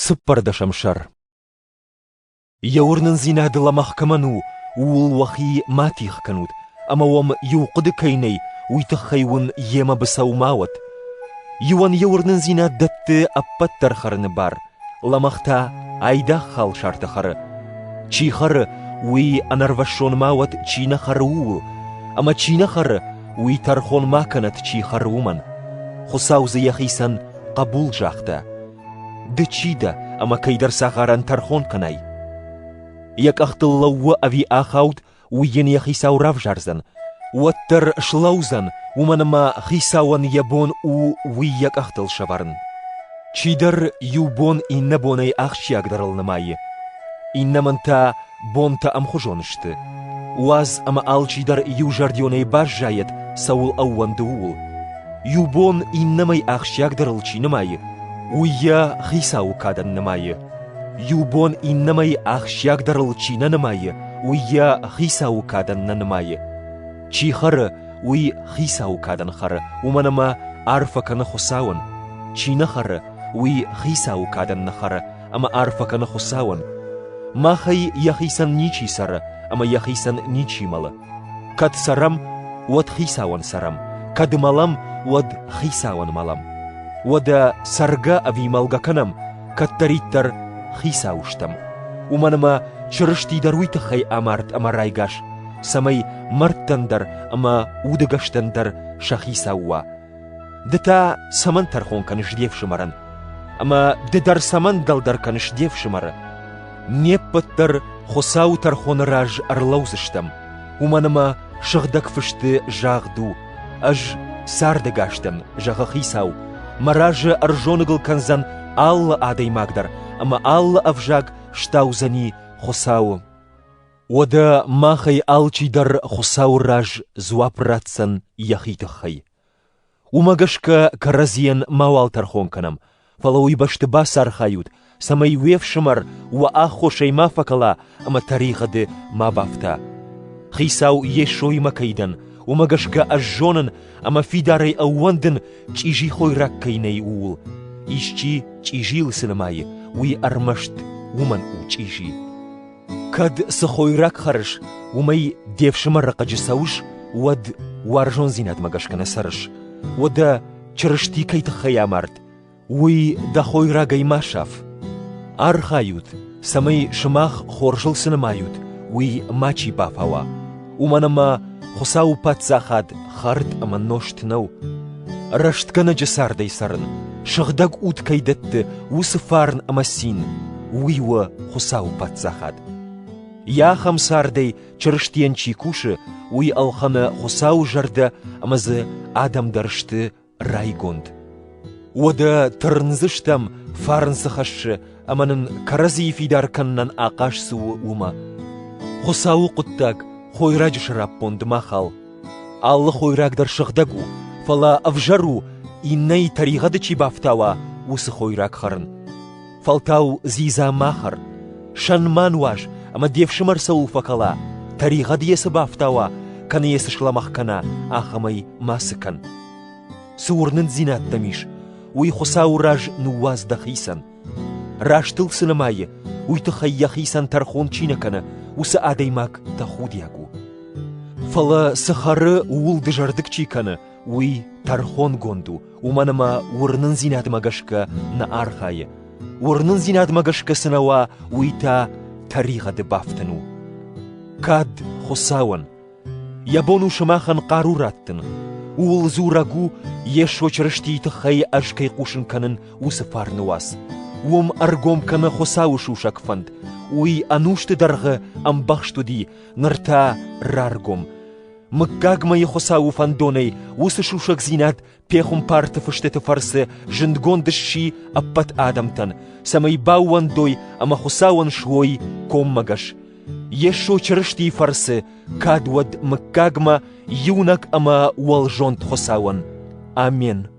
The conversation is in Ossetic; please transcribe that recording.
Цыппӕрдӕсӕм сӕр. Йӕ уырнындзинад лӕмӕгъ кӕмӕн у, ууыл уӕхи ма тигъ кӕнут, ӕмӕ уӕм иу хъуыды кӕй нӕй, уый тыххӕй уын йемӕ быцӕу ма уӕд. Иуӕн йӕ уырнындзинад дӕтты ӕппӕт дӕр хӕрыны бар, лӕмӕгъ та айдагъ халсартӕ хӕры. Чи хӕры, уый ӕнӕрвӕссон ма уӕд, чи нӕ хӕры, ууыл, ӕмӕ чи нӕ хӕры, уый тӕрхон ма кӕнӕд, чи хӕры, уымӕн. Хуыцау дзы йӕхицӕн хъӕбул загъта. Ды чи дӕ, ӕмӕ кӕйдӕр цагъарӕн тӕрхон кӕнай? Йӕ къӕхтыл лӕууы ӕви ахауд, уый йын йӕ хицау равзардзӕн. Уӕддӕр слӕудзӕн, уымӕн ӕмӕ хицауӕн йӕ бон у уый йӕ къӕхтыл сӕвӕрын. Чидӕр иу бон иннӕ бонӕй ахсджиагдӕрыл нымайы, иннӕмӕн та бонтӕ ӕмхуызон сты. Уадз ӕмӕ алчидӕр иузӕрдионӕй баззайӕд, цӕуыл ӕууӕнды, ууыл. Иу бон иннӕмӕй ахсджиагдӕрыл чи нымайы, уый йӕ хицауы кадӕн нымайы. Иу бон иннӕмӕй ахсджиагдӕрыл чи нӕ нымайы, уый йӕ хицауы кадӕн нӕ нымайы. Чи хӕры, уый хицауы кадӕн хӕры, уымӕн ӕмӕ арфӕ кӕны Хуыцауӕн. Чи нӕ хӕры, уый хицауы кадӕн нӕ хӕры, ӕмӕ арфӕ кӕны Хуыцауӕн. Махӕй йӕхицӕн ничи цӕры ӕмӕ йӕхицӕн ничи мӕлы. Кӕд цӕрӕм, уӕд Хицауӕн цӕрӕм, кӕд мӕлӕм, уӕд Хицауӕн мӕлӕм. Уӕдӕ цӕргӕ ӕви мӕлгӕ кӕнӕм, кӕддӕриддӕр Хицау стӕм. Уымӕн ӕмӕ Чырысти дӕр уый тыххӕй амард ӕмӕ райгас, цӕмӕй мӕрдтӕн дӕр ӕмӕ удӕгӕстӕн дӕр сӕ хицау уа. Ды та цӕмӕн тӕрхон кӕныс де фсымӕрӕн? Ӕмӕ ды дӕр цӕмӕн дӕлдӕр кӕныс де фсымӕры? Не ппӕт дӕр Хуыцауы тӕрхоны раз ӕрлӕудзыстӕм, уымӕн ӕмӕ Сыгъдӕг Фысты загъд у: Ӕз цардӕгас дӕн, зӕгъы Хицау, мӕ разы ӕрзоныгыл кӕндзӕн алы адӕймаг дӕр ӕмӕ алы ӕвзаг стаудзӕни Хуыцауы. Уӕдӕ махӕй алчидӕр Хуыцауы раз дзуапп ратдзӕн йӕхи тыххӕй. Уымӕ гӕсгӕ кӕрӕдзийӕн мауал тӕрхон кӕнӕм, фӕлӕ уый бӕсты бацархайут, цӕмӕй уе фсымӕр уӕ аххосӕй ма фӕкӕла ӕмӕ тӕригъӕды ма бафта. Хицау Йесоимӕ кӕй дӕн, уымӕ гӕсгӕ ӕз зонын ӕмӕ фидарӕй ӕууӕндын, чъизи хойраг кӕй нӕй, ууыл. Исчи чъизийыл цы нымайы, уый ӕрмӕст уымӕн у чъизи. Кӕд цы хойраг хӕрыс, уымӕй де фсымӕры хъыджы цӕуыс, уӕд уарзондзинадмӕ гӕсгӕ нӕ цӕрыс. Уӕдӕ Чырысти кӕй тыххӕй амард, уый дӕ хойрагӕй ма саф. Архайут, цӕмӕй сымах хорзыл цы нымайут, уый мачи бафауа, уымӕн ӕмӕ Хуыцауы Паддзахад хӕрд ӕмӕ нозт нӕу. Рӕстгӕнӕджы цардӕй цӕрын, сыгъдӕг уд кӕй дӕтты, уыцы фарн ӕмӕ цин, уый у Хуыцауы Паддзахад. Йӕ ахӕм цардӕй Чырыстийӕн чи кусы, уый ӕлхӕны Хуыцауы зӕрдӕ ӕмӕ дзы адӕм дӕр сты райгонд. Уӕдӕ тырндзыстӕм, фарн цы хӕссы ӕмӕ нын кӕрӕдзийы фидар кӕнынӕн ахъаз цы у, уымӕ. Хуыцауы хъуыддаг хойраджы сӕраппонд ма хал. Алы хойраг дӕр сыгъдӕг у, фӕлӕ ӕвзӕр у, иннӕйы тӕригъӕды чи бафтауа, уыцы хойраг хӕрын. Фӕлтау дзидза ма хӕр, сӕн ма нуаз ӕмӕ де фсымӕр цӕуыл фӕкӕла, тӕригъӕд йӕ цы бафтауа, кӕнӕ йӕ цы слӕмӕгъ кӕна, ахӕмӕй мацы кӕн. Цы уырнындзинад дӕм ис, уый Хуыцауы раз ныууадз дӕхицӕн. Рӕстыл цы нымайы, уый тыххӕй йӕхицӕн тӕрхон чи нӕ кӕны, уыцы адӕймаг тӕхудиаг у. Фӕлӕ цы хӕры, ууыл дызӕрдыг чи кӕны, уый тӕрхонгонд у, уымӕн ӕмӕ уырнындзинадмӕ гӕсгӕ нӕ архайы. Уырнындзинадмӕ гӕсгӕ цы нӕ уа, уый та тӕригъӕды бафтын у. Кад Хуыцауӕн! Йӕ бон у сымахӕн хъару раттын. Ууыл дзурӕг у, Йесо Чырыстийы тыххӕй ӕз кӕй хъусын кӕнын, уыцы фарны уац. Уым ӕргом кӕны Хуыцауы сусӕг фӕнд. Уый ӕнусты дӕргъы ӕмбӕхст уыди, ныр та раргом. Мыггагмӕйы Хуыцауы фӕндонӕй уыцы сусӕгдзинад пехуымпарты фыстыты фӕрцы зындгонд сси ӕппӕт адӕмтӕн, цӕмӕй баууӕндой ӕмӕ Хуыцауӕн суой коммӕгӕс. Йесо Чырыстийы фӕрцы кад уӕд мыггагмӕ иунӕг ӕмӕ уӕлзонд Хуыцауӕн. Амен.